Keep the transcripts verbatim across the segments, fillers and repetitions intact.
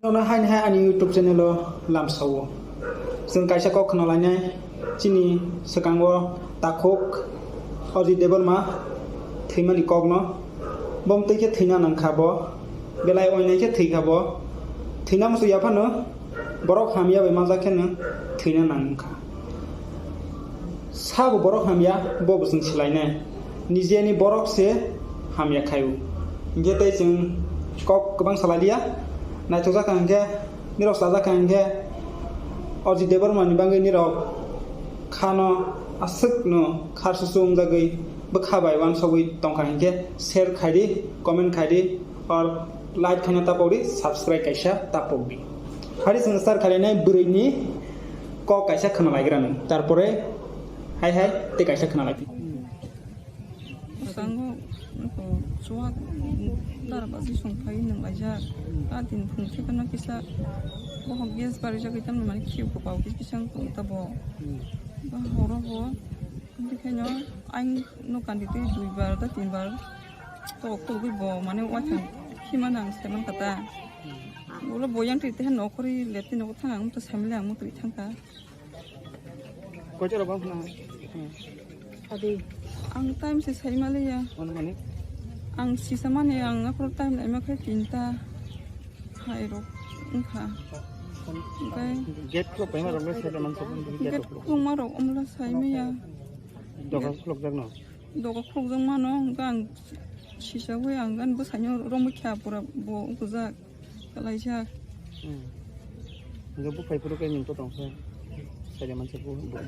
Nono haini hai ani YouTube channel o lamsao. Chwng kaisa kok khna lainai, chini swkango takhuk Ajit Debbarma thwimani kokno. Bo twi khe thwina nang kha bo, belai oinai khe thwi kha bo. Thwina muchung ya phano borok hamya bai manjak khe no thwina nang kha. Sabo borok hamya, bo bo chwng swlainai. Nijeni borok se hamya khaio. Hinkhe tei chwng kok kwbang salai liya. Naithok jak kha hinkhe, nirok chajak kha hinkhe, Ajit Debbarma ni bagwi nirok khano aswk no khar susu wngjagwi bwkha bai uansugwi tongkha hinkhe share khaidi, comment khaidi, or like khaina tapokdi, subscribe kaisa tapokdi. Hari chwng start khainai bwrwi ni kok kaisa khna laigra nung. Tarpore hai hai tei kaisa khna lai. Bwskango chuwak dara basi song phai nung laijak. A din phung khe no kisa bohok gas barijak tamo mani khiu kwpal kisa tong tabo. Ba horo bo. Bikhaino ang no kandi tei dui bar da tin bar tok togwi bo mane waithang khima nang saiman kata. Ulo bo yang twi tei nokhorwi leti nogo thang ang to saimali ang mutwi thangka. Koicharo bang khna? Adi. Ang time se saimali ya. Ano mani? Ang sisa mani ang aphuru time naima khe tinta. Hai rok wngkha. Oke. Gate khulok paima rok le sai man sok. Gate khulok ma rok umla saimaya. Doga khulok jak no. Doga khulok jak mano, oke ang sisa hui ang gan bwsaino romwi kha pura bo ungkujak. Kalaijak. Oke buphai phuru khe nini to tongsa. Sai man sok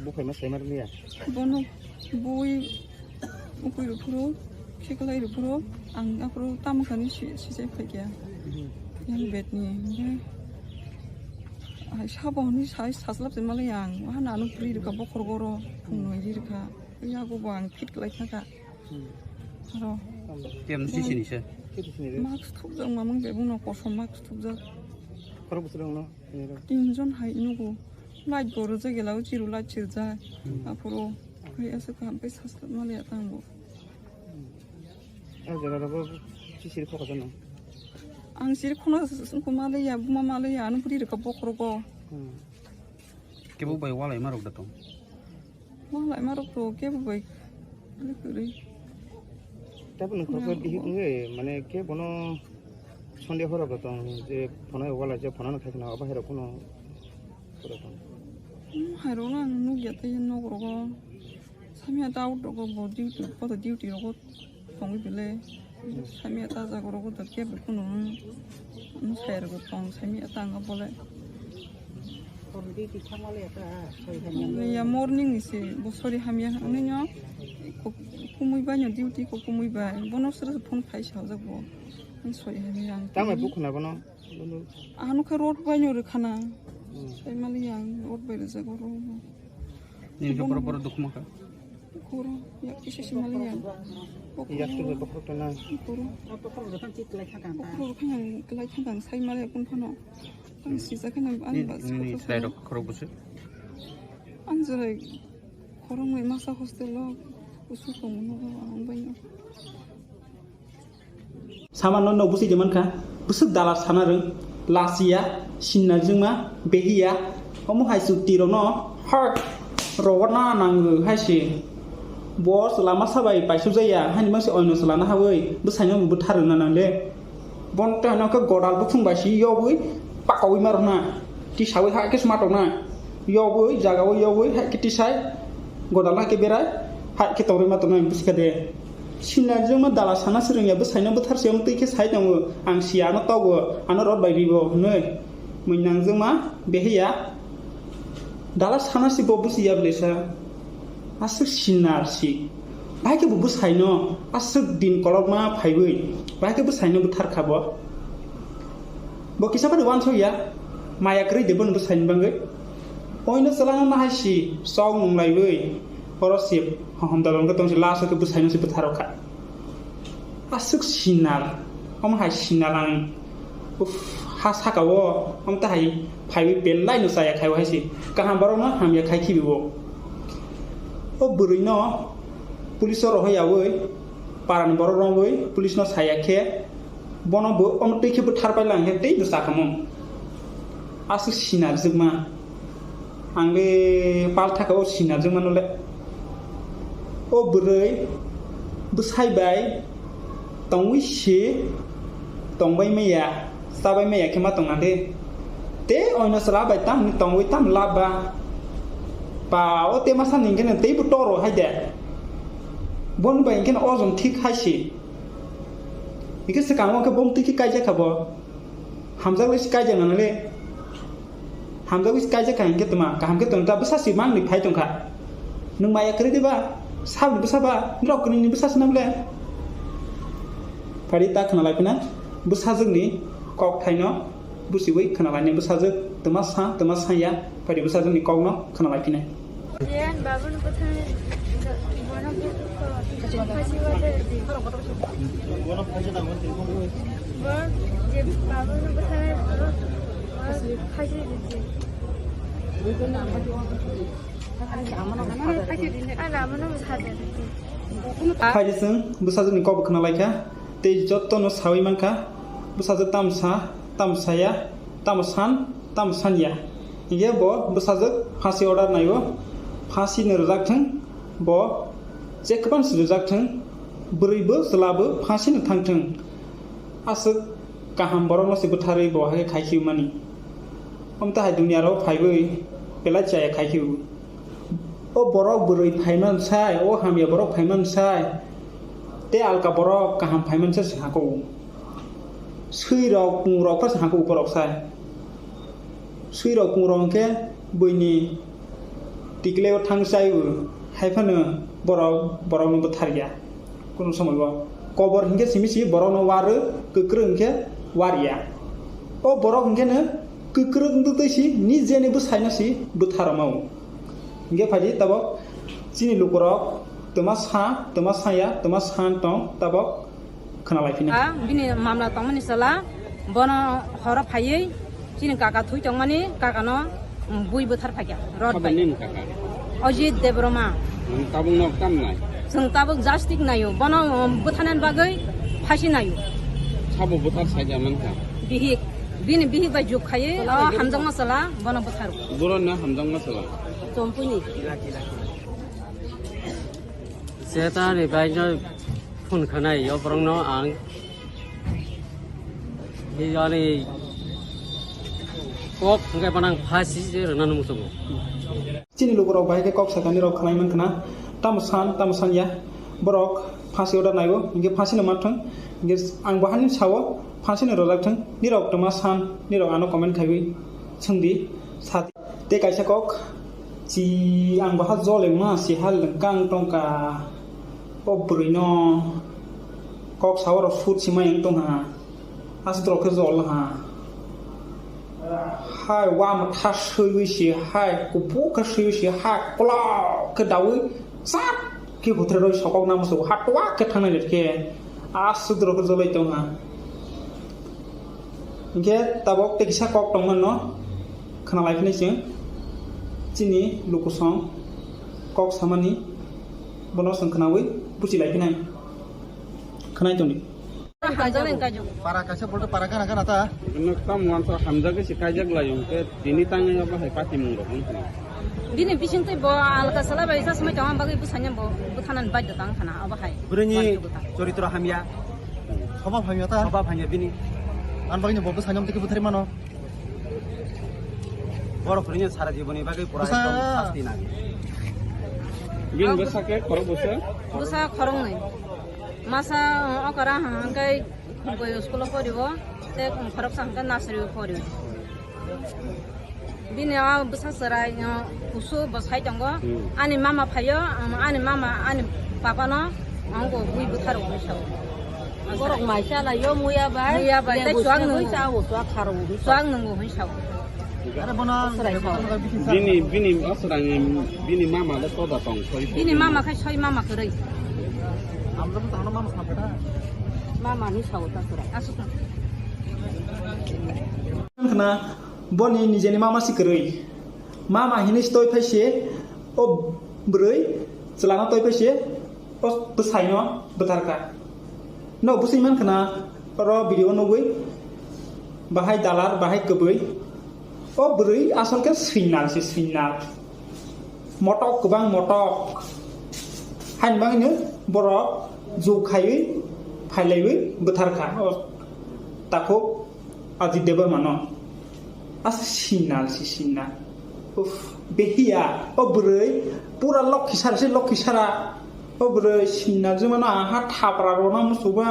buphai ma sai mar liya. Bono bui Ukui rw phuru, khiklai rw phuru, ang aphuru tamo sani si-, sijai phai kha. Yang bed ni, hingke, ai, sabo hwnwi sai saslap se malai ang, wahan ano pri rwkha bokhorok oro, phung noi ri rwkha. Yago bo ang fit klai kha kha. Aro. Tem si sini se. Mask thupjak mamung bebung no kosom mask thupjak. Khorok bwswk rok no? Tinjon hai nugo. Light bo rwjak gela o chiru light sirjak. Aphuru. Hai aswk kaham khe saslap malai ya tang bo. O jaga rogo chisiri khokha jana. Ang siri khona songkho malai ya, buma malai ya, ano bwrwi rwkha bokhorogo. Kebo bai walai ma rok da tong. Walai ma rok to kebo bai. Kwrwi. Tabuk nang khoroksa bihik wngwi mane khe bono Sunday horo bo tong je phone walai je phone no khai khna obo hai rok phano. Hai rok no ang nukya tei nok rogo. Samya ta out rogo bo duty, koto duty rogo tongwi bele. Samya ta jaga rogo da kebo kuno. Ano sai rogo tong samya ta anga bole. Ya morning ni se bo sori hamya ani no. Kumui bai no duty ko kumui bai. Bono sere phone khai sa jak bo. Sori hamya ang. Tamo bukuna bono. Ano khe road bai no rwkhana. Sai mali yang road bai rwjak oro. Nini khe borok borok dukhu mankha. Koro yak kisa si mali yang. Yak kisa borok tana. Koro. Koro rwkhana klai thangkang sai mali kun phano. Ang sijak khana ang bas. Nini sai rok khorok busu. Ang jerai khorok mai masa hostel o usu tong no ang bai no. Samano no bwswi de mankha, bwswk dalar sana rwng, lachiya, sinna jwngma, behiya, omo hai chukti rokno hor rogorna nango hai se. Bo chwla masa bai paisukjaya, hani masa oino chwlano hawi bwsaino bwthar rwna nang le. Bono tei hwnwi khe godal buphung bai se yogwi pakaui ma rwkna, tisaui hai khe sma tokna, yogwi jagao yogwi hai khe tisai godal hai khe berai hai khe tongwi ma tongna bwswk khe de. Sinna jwngma dala sana swrwngya bwsaino bwthar se wng twi khe sai tongo, ang si ano togo, ano rot bai ribo hwnwi. Mui nangjwngma behiya dala sana si bo bwswi ya bwlesa. Aswk sinar si. Bahai khe bo bwsaino aswk din kolokma phaiwi. Bahai khe bwsaino bwthar kha bo. Bo kisa phano uansukya. Maya kwrwi de bono bwsaini bagwi. Oino chwlano nahai si chok nunglaiwi. Oro si hohom dalon khe tongsi last o khe bwsaino se bwtharo kha. Aswk sinar, omo hai sinar ang, uff, ha saka o, omo ta hai phaiwi belai no chaya khai o hai se. Kaham borok no hamya khai khibi o. O bwrwi no police o rohor yawi, para ni borok rogwi police no saya khe, bono bo omo twi khe bwthar pai lang khe tei bwsa kha mo. Aswk sinarjwkma. Ang le palthaka o sinarjwkma no le. O bwrwi bwsai bai tongwi si tongbai maya, chabai maya khe ma tongna de. Te oino chwla bai tamni tongwi tam lab ba. Ba o te masa ni hwnkhe teibo toro hai de. Bon bai hwnkhe ojom thik hai si. Hwnkhe swkango khe bom twi khe kaijak kha bo. Hamjak le si kaijak nang le. Hamjagwi se kaijak kha hinkhe tma, kaham khe tong ta bwsa si mangni phai tong kha. Nwng maya kwrwi de ba? Sabni bwsa ba? Norok kwrwini bwsa se nang le? Phari ta khna lai phina bwsajwkni kok thaino busiwi khna laini bwsajwk tma sa, tma sa ya, phari bwsajwkni kokno khna lai phina. Yen babun bwthai bono bukhuk kho, khasi wajar di. Bo je babun bwthai bono, bono khasi di. Ar amono saja di. Phaidi chwng bwsajwkni kokbo khna laikha, tei jotono sawi mankha, bwsajwk tamo sa, tamo saya, tamo san, tamo sanya. Hinkhe bo bwsajwk phasi order naio, phasi no rwjak thwng, bo je kwbang se rwjak thwng, bwrwi bo chwla bo phasi no thang thwng. Aswk kaham borok no se bwtharwi bo hai khe khai khiu mani. Omtahai duniya rok phaiwi belai chaya khai khiu. O borok bwrwi phaiman sai, o hamya borok phaiman sai, tei alka borok kaham phaiman sai se hako. Swi rok, pung rok pha se hako borok sai. Swi rok, pung rok hwnkhe buini tikleo thang chaio, hai phano borok, borokno bwtharya. Kunu somoibo kobor hinkhe simi si borokno warw, kwkrwng hinkhe warya. O borok hinkheno kwkrwng wngtwi si nijeni bwsaino si bwtharomao. Hinkhe phaidi tabok chini lukurok twma sa, twma saya, twma san tong tabok khna lai phina. Ah, bini mamla tongmani sala, bono horo phaiwi chini kaka thui tongmani, kakano, um, bui bwthar phaikha, rot bai. Nini kaka? Ajit Debbarma. Nini tabuk nok tam nai? Chwng tabuk jastik naio, bono, um, bwtharnani bagwi phasi naio. Sabo bwthar saija mankha? Bihik, bini bihik bai juk khaiwi, o hamjakma sala, bono bwtharo. Borokno hamjakma sala? Chompuni. Setani bai no phone khanai, o borokno ang, ani kok hwnkhe bono ang phasi se rwnani muchungo. Chini lukurok bahai khe kok sakani rok khnai man khna, tamo san, tamo san ya, borok phasi order naibo, hinkhe phasi no man thwng, hinkhe ang bahani sao, phasi no rwjak thwng, nirok twma san, nirok ano comment khaiwi swngdi, sa. Tei kaisa kok, chi ang baha jole ma si hal kang tongka, o bwrwi no kok sa oro sut si mai tong ha, aswk rok khe jol ha, hai wa ma tha swiwi si, hai kubu khe swiwi si, hai kla khe dawi chap khe buthre roi sokok namo se ha tuak khe thangnai khe, aswk rok khe jolai tong ha. Hinkhe tabok tei kisa kok tongmano khna lai phinai chwng, chini lukusong kok samani bono chwng khnawi buchi lai phinai, khwnai tongdi. Para kaisa bolto para gana gana ta. Nok tam wansa hamjagwi se kaijak lai, hinkhe tini tangwi abo hai patimung rok wng khna. Bini bisingtwi bo alka sala bai sa swmai tongma bagwi bwsanya bo bwthanani baidhota wng khna abo hai. Bwrwini choritro hamya. Swbab hamya ta? Swbab hamya bini. Ang bagwi bo bwsanya tiki bwthari mano. Borok hwnwi sara jiboni bagwi pura ekdom sasti nang. Bini bwsa khe khorok bwsa? Bwsa khoroknwi. Masa, uh, okra hwnkhai boi school-o porio, tei khoroksa hwnkhai nursery-o porio. Bini o bwsa chwrai, uh, kusu bo sai tongo. Hmm. Ani mama phaio, um, ani mama, ani papa no, ang bo bui bwtharo hwnwi sao. Borok mai chalaio, muya bai. Muya bai, tei chuak nungo. Sao, chuak kharo hwnwi sao. Chuak nungo hwnwi sao. Bini, bini aswrangni, bini mama le koda tong soi. Bini mama khai soi mama kwrwi. Mama ni sao ta kwrwi. Aswk. Khna boni nijeni mama si kwrwi. Mama hinwi stoi phai se o bwrwi chwlano toi phai se o bwsaino bwtharkha. No bwswi man khna oro video nugwi bahai dalar bahai kwbwi. O bwrwi asol khe swinal se swinal. Motok kwbang motok. Hain bangino borok jug khaiwi phailaiwi bwtharkha o takhuk Ajit Debbarmano. Asa swinal se swinal. Uff, behiya o bwrwi pura lokhi sara se lokhi sara. O bwrwi swinal jwmano ang ha thapra rwna musuba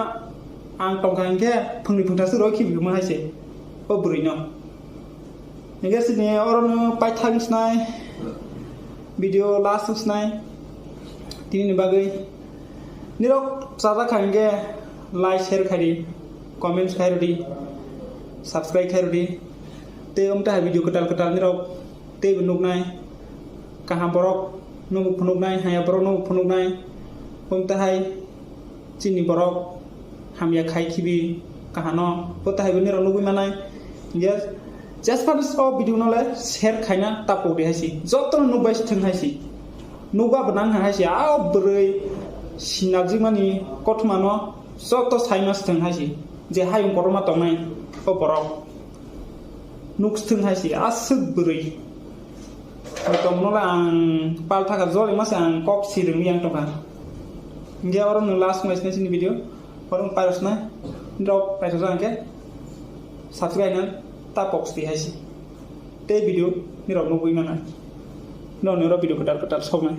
ang tongkha hinkhe phwngni phwngthaswk rw khibi huma hai se o bwrwino. Hinkhe sini orono paithak snai video last snai tini ni bagwi nirok chajak kha hinkhe like share khaidi comments khairodi subscribe khairodi tei omtahai video kwtal kwtal nirok teibo nuknai kaham borok nubo phunuknai haya borok nubo phunuknai omtahai chini borok hamya khai khibi kahano bo tahai bo nirok nugwi manai. Yes, just for this o video no le share khaina tapok de haisi joto no nugbai thung haisi nugba bo nang haisi a bwrwi sinajik mani kothoma no joto sai mas thung haisi je hayung kotorma tongnai o borok nuk thung haisi aswk bwrwi. Tongmano le ang pal thaka joli masa ang kok si rwngwi ang tongkha. Hinkhe oro nwng last wngwi sini video oro wng pairosna rok pairosna hinkhe subscribe na ta kok si haisi tei video ni rok nugwi mana. No ni oro video kwtal kwtal soknai.